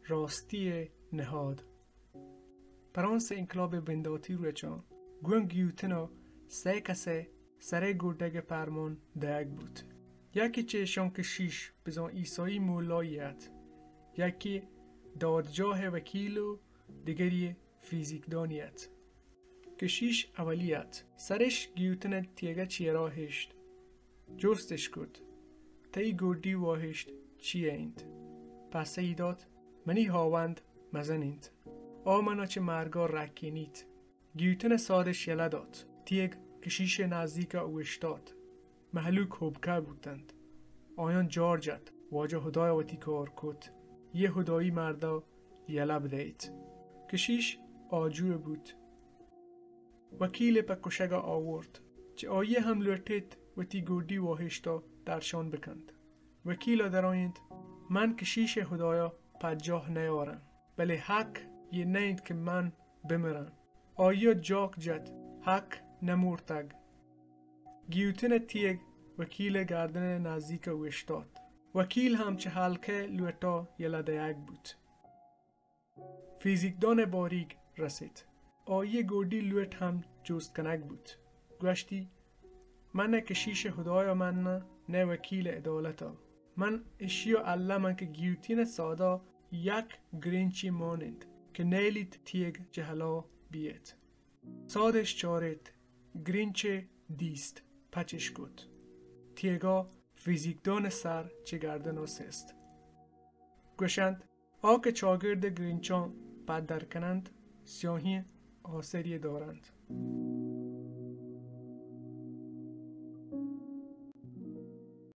راستی نهاد. پرانس انقلاب بنداتی روچان گون گیوتنا سه کسه سره گوڈگ پرمان دهگ بوت. یکی چه اشان کشیش بزان عیسایی مولایی ات، یکی دادجاه وکیل و دیگری فیزیکدانی ات. کشیش اولی ات، سرش گیوتن تیگه چیرا هشت. جستش کت، تئی گوڈی واهشت چیه انت؟ پسه‌ای دات، منی هاوند مزن انت. آ منا چه مرگا رکینیت. گیوتن سادش یله دات. تیگ کشیش نزدیک اوشتات. مهلوک هبکه بوتنت. آیان جار جت، واجه هدایا وتی کار کت. یه هدایی مردا یله بدهیت. کشیش آجوه بوت. وکیل په کشگا آورت. چه آییه هم لوٹیت وتی گوڈی واهشتا درشان بکنت. وکیلا درآینت، من کشیش هدایا پجاه نیارم، بله حق یه نه انت که من بمرم. آییا جاک جت، حق نمورتگ. گیوتن تیگ وکیل گردن نزدیک اوشتات. وکیل هم چه حلقه لوٹا یله دهیگ بوت. فیزیکدان باریگ رسیت. آیی گوڈی لوٹ هم جست کنگ بوت. گوشتی، من نه کشیش هدایا من نه، نه وکیل عدالتا. من اشیا المن که گیوتین سادا یک گرینچی مانند که نیلیت تیگ جهلا بیت. سادش چاریت، گرینچ دیست، پچش کت. تیگا فیزیکدان سر چه گردن سست. گوشند، آ که چاگرد گرینچان پدر کنند، سیاهی آسری دارند.